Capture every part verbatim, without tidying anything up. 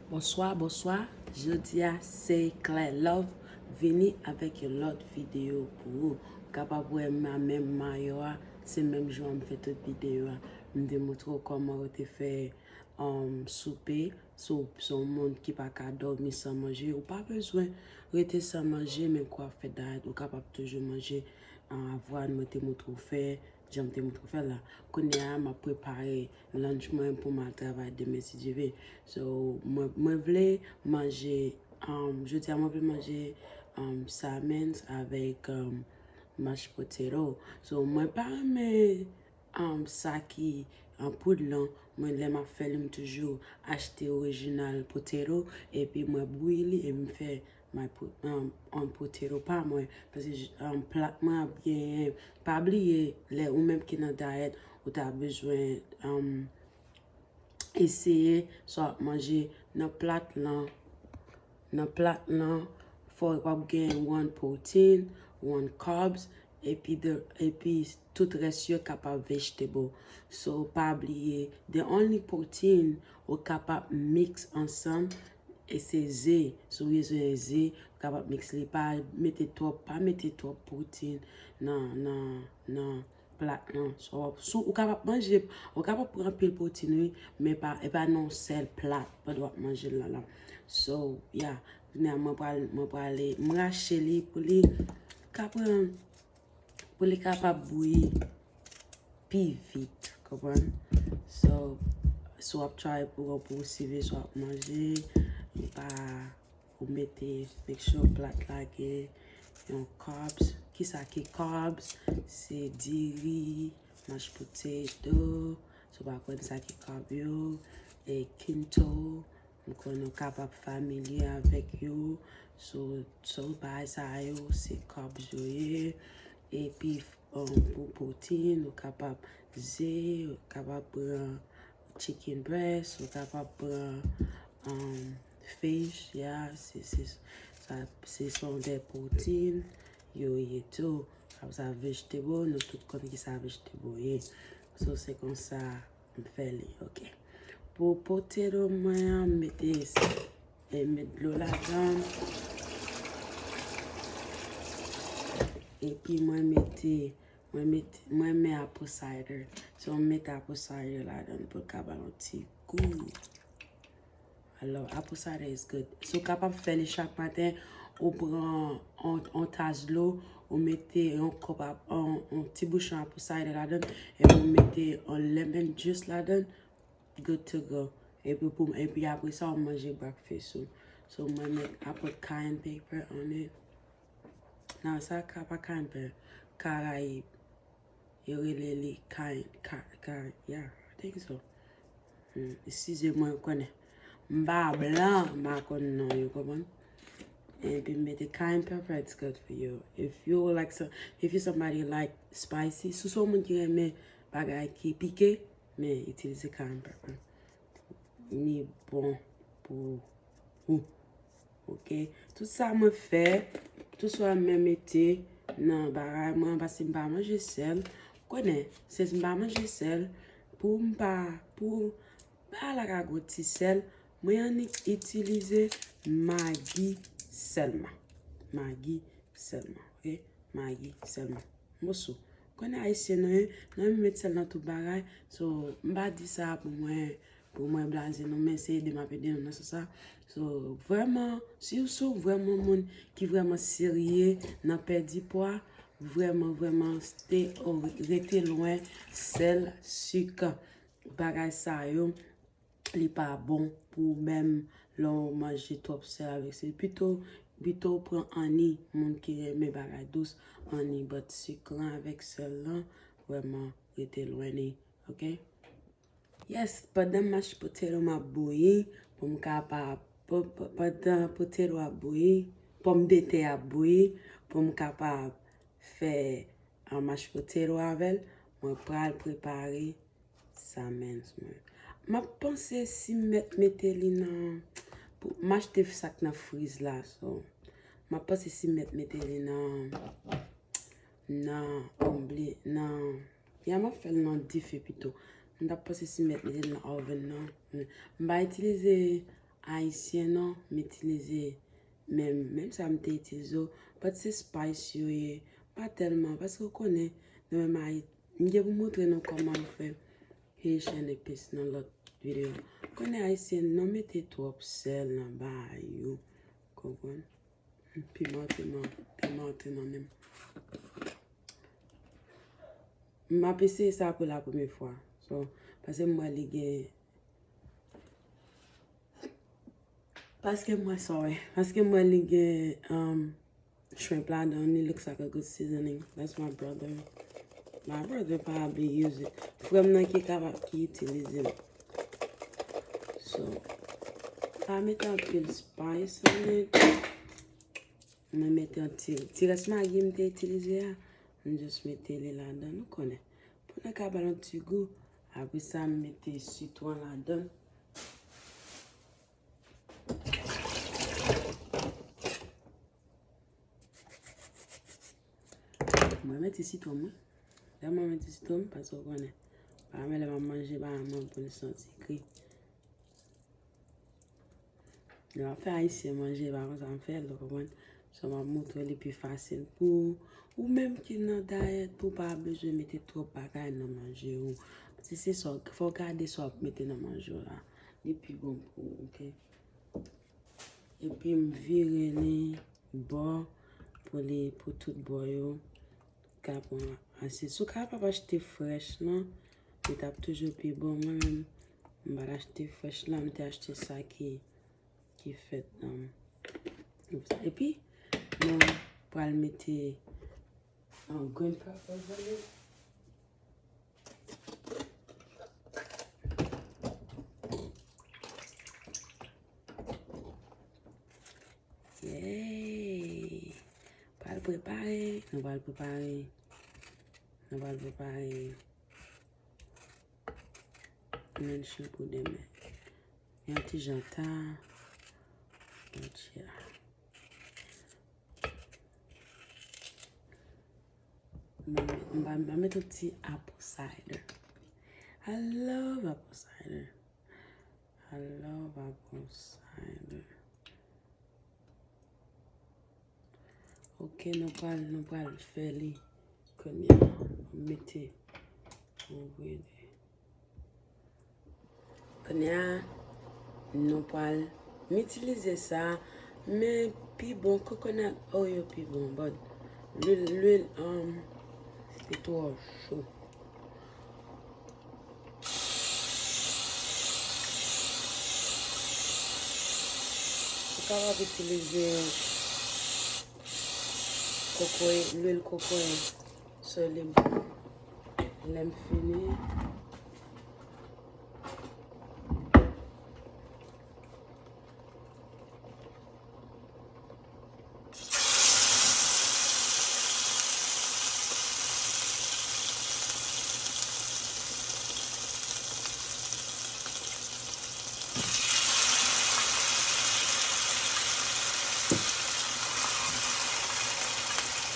Bonswa, bonswa. Jodi a se Claire Love vini avèk yon lòt videyo pou ou. Ou kapab wè m a menm mayo a, se menm jan m fè tout videyo a. M te montre w kòman ou te fè um, soupe. Si w se yon moun ki pa ka dòmi san manje, ou pa bezwen rete san manje, menm ke w ap fè dayèt, ou kapab toujou manje uh, avwàn mwen te montre w fè, jan m te montre w fè la. Kounye a, m ap prepare lunch mwen pou m al travay demen si Dye vle. So, mwen, mwen vle manje, um, jodi a mwen vle manje um, salmons avèk um, mashed potato. So, mwen pa renmen um, sa ki an poud lan, mwen lè m ap fè li, m toujou achte orijinal potato, epi mwen bouyi li, epi m fè my po- um, on potato pa mwen. Paske um, plat mwen ap genyen, pa bliye, lè ou menm ki nan dayèt, ou ta bezwen um, eseye sa w ap manje nan plat lan. Nan plat lan, fò w ap gen one protein, one carbs, epi de, epi tout rès yo kapab vegetable. So, pa bliye, the only protein ou kapab mix ansanm, e se ze. Si w bezwen ze, ou kapab mix li. Pa mete twòp, pa mete twòp protein nan, nan, nan plat lan. So, so, ou kapab manje, ou kapab pran anpil protein, wi, men pa, e pa nan yon sèl plat pandan w ap manje l lan la. So, yeah, kounye a mwen pral, mwen prale, m rache li pou li ka pran, pou li kapab bouyi pi vit, konprann? So, si w ap try pou, pou w swiv sa w ap manje, pa ou mete, make sure plat la gen yon carbs. Kisa ki carbs? Se diri, mashed potato, si w pa konn sa ki carb yo, e kinto, m konnen w kapab familye avèk yo. So, so bagay sa yo, se carbs yo ye. Epi, um, pou protein, ou kapab ze, ou kapab pran chicken breast, ou kapab pran um, fish, yeah, se, se, sa, se son de protein yo ye tou. Apre sa, vegetable, nou tout konn ki sa vegetable ye. So, se konsa m fè li, ok. Pou potato mwen an, m mete, e, met dlo ladan. Epi mwen mete, mwen mete, mwen met apple cider. So, m met apple cider ladan pou l ka ba l yon ti gou. Alò, apple cider is good. So, w kapab fè li chak maten, ou pran on, on tas dlo, ou mete yon kòp ap, on, on ti bouchon apple cider ladan, epi ou mete on lemon juice ladan, good to go. Epi pou, epi apre sa, ou manje breakfast ou. So, mwen met, I put cayenne pepper on it. Nan sa ka pa cayenne pepper, Karayib. Yo rele li Cayenne, Ka, Ka, yeah, I think so. Hmm, eskize mwen, ou konnen. M pa blan, m pa konn non yo, konprann? Epi m mete cayenne pepper, it's good for you. If you like some, if you somebody like spicy, si w se yon moun ki renmen bagay ki pike, men itilize cayenne pepper. Li bon pou ou. Ok. Tout sa mwen fè, tout sa mwen mete nan bagay mwen, paske m pa manje sèl. Konnen, se m pa manje sèl, pou m pa, pou bagay la ka gwo ti sèl, mwen annik itilize magi sèlman. Magi sèlman, ok? Magi sèlman. Moso. Konnen ayisyen nou ye, nou renmen met sèl nan tout bagay. So, m pa di sa pou mwen, pou mwen blaze nou, men se ede m ap ede nou nan sans sa. So, vrèman, si w se vrèman moun ki vrèman serye nan pèdi pwa, vrèman, vrèman, stay, rete lwen sèl, sik, bagay sa yo. Li pa bon pou ou menm lè w manje twòp sèl avèk sèl. Pito, pito w pran honey, moun ki renmen bagay dous, honey, but sik lan avèk sèl lan, vrèman, rete lwen li, ok? Yes, pandan mashed potato m ap bouyi, pou m kapab, pa-, pa-, pandan potato ap bouyi, pòmdetè ap bouyi, pou m kapab fè, ah, mashed potato avè l, mwen pral prepare salmons mwen. M ap panse si m mèt mete li nan, pou, m achte sa k nan friz la, so. M ap panse si m mèt mete li nan, nan, oubli, nan, ya m ap fè l nan dife pito. M t ap panse si m mèt mete l nan oven nan. M pa itilize ayisyen non, m itilize menm, menm sa m te itilize yo, but se spice yo ye, pa tèlman, paske w konnen, nou menm Ayiti, m gen pou montre nou kòman m fè Haitian epis nan lòt videyo. Konnen ayisyen non mete twòp sèl nan bagay yo, konprann? Piman, piman, piman te nan men m. M ap eseye sa pou la premye fwa. So, paske m wè li gen, paske m wè, sorry, paske m wè li gen, um, shrimp ladan, it looks like a good seasoning. That's my brother. My brother probably use it. Frè m nan ki kapab, ki itilize l. So, pa mete anpil spice on it. Mwen mete yon ti, ti rès magi m te itilize a, m just mete li ladan, nou konnen. Pou nou ka ba l yon ti gou, apre sa, m mete sitwon ladan. Mwen mete sitwon m, wi. Lè mwen mete sitwon m, paske w konnen, pa renmen lè m ap manje, pa renmen pou l santi kri. Lè m ap fè ayisyen manje, pa konsa m fè l, ou konprann? So, m ap montre w li pi fasil pou ou menm ki nan dayèt, pou w pa bezwen mete twòp bagay nan manje w. Paske se sa, fò w gade sa w ap mete nan manje w la. Li pi bon pou ou, oke? Epi m vire li bò pou li, pou tout bò yo ka pran ase. Si w kapab achte frèch lan, li t ap toujou pi bon. Mwen menm, m pa t achte frèch lan, m te achte sa ki, ki fèt, um, konsa. Epi, nou pral mete, um, green pepper nan li. Yay! Pral prepare, nou pral prepare, nou pral prepare menchou pou demen. Yon ti jan ta, yon ti a. Mwen, mwen, mwen met yon ti apple cider. I love apple cider. I love apple cider. Ok, nou pral, nou pral fè li. Kounye a, mete over there. Kounye a, nou pral, m itilize sa, men pi bon, coconut oil pi bon, but lwil, lwil, um, li twò cho. Ou kapab itilize kokoye, lwil kokoye. So, li bon. Lè m fini,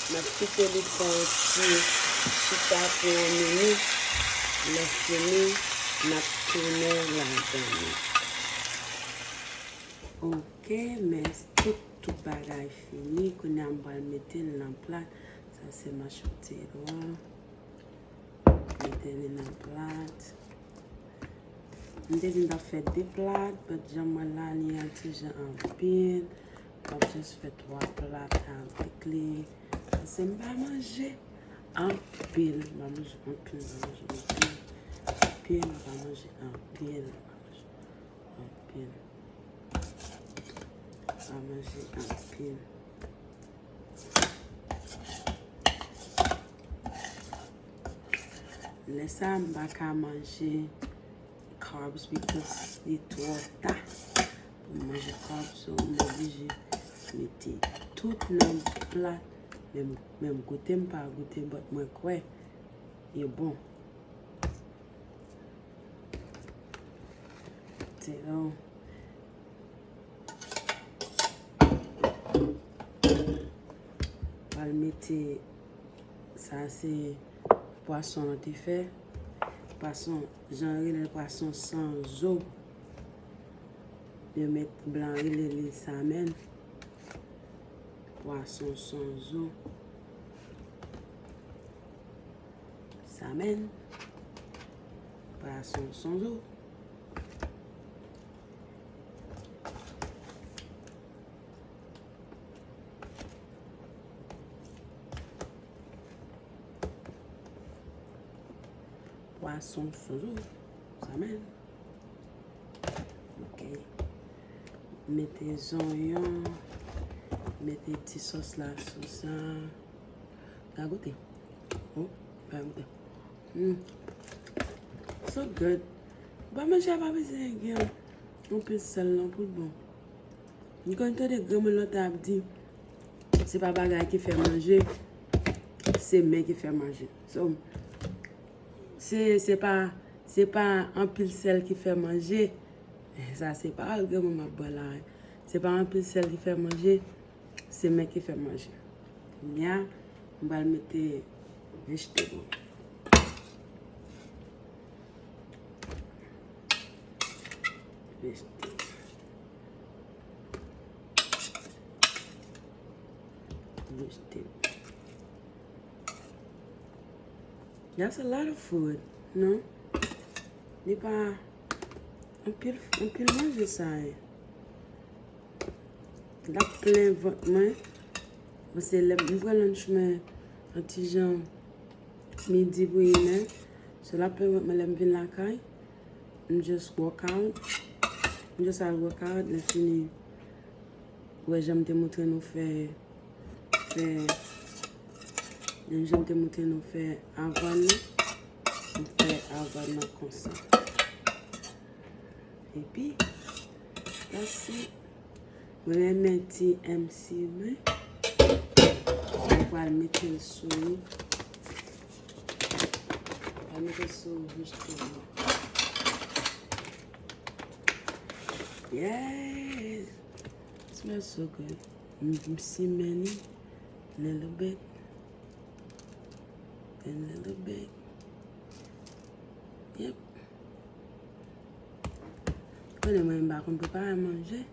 n ap kite li pran yon ti chita pou yon minit. Lè fini, n ap tounen ladan li. Ok, men tout, tout bagay fini. Kounye a, m pral mete l nan plat. Sa se mashed potato a. Mete li nan plat. M te di m t ap fè de plat, but jan m wè l la, li an ti jan anpil. M ap just fè twa plat avèk li. Paske m pa manje anpil. M pa manje anpil, m pa manje anpil. Anpil, m pa manje anpil. M pa manje anpil. M pa manje anpil. Lè sa a, m pa ka manje carbs because li twò ta pou m manje carbs, so m oblije mete tout nan plat. Menm, menm goute m pa goute, but mwen kwè li bon. Te, oh. Pral mete, sa se pwason nou te fè. Pwason, jan yo rele l, pwason san zo. Yo met blan, rele li samen. Pwason san zo. Samen. Pwason san zo. Pwason san zo. Samen. Ok. Mete zonyon. Mete ti sòs la sou sa. Ka goute. Oh, ka goute. Mm. So good. Ba manje a pa bezwen gen anpil sèl non pou l bon. M konn tande granmoun lontan ap di, se pa bagay ki fè manje, se men ki fè manje. So, se, se pa, se pa anpil sèl ki fè manje. Sa se pawòl granmoun m ap ba la. Se pa anpil sèl ki fè manje, se men ki fè manje. Kounye a, m pral mete vegetable. Vegetable. Vegetable. That's a lot of food, non? Li pa anpil, anpil manje sa ye. L ap plen vant mwen. Paske lè m pran lunch mwen an ti jan midi pou inè. So l ap plen vant mwen lè m vin lakay. M just work out. M just al work out. Lè fini, ou wè jan m te montre nou fè, fè, menm jan m te montre nou fè avan nan. M fè avan nan konsa. Epi, that's it. Mwen renmen ti M C mwen. Mwen pral mete l sou li. Pral mete l sou vegetable. Yeah! Smells so good. M, m simen li. Little bit. And little bit. Yep. Konnen mwen m pa konn prepare manje.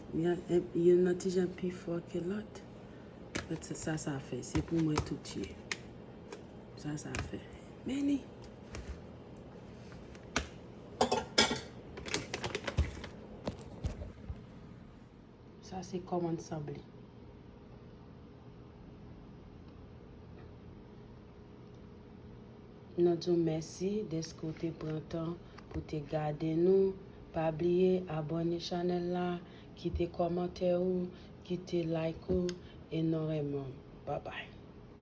Youn nan ti jan pi fò ke lòt. But sa, sa, sa fè. Se pou mwen tout ye. Sa, sa fè. Men li. Sa se kòman l sanble. Nou di w mèsi dèske w te pran tan pou te gade nou. Pa bliye abòne chanèl la, kite kòmantè ou, kite like ou, e nou renmen w. Babay.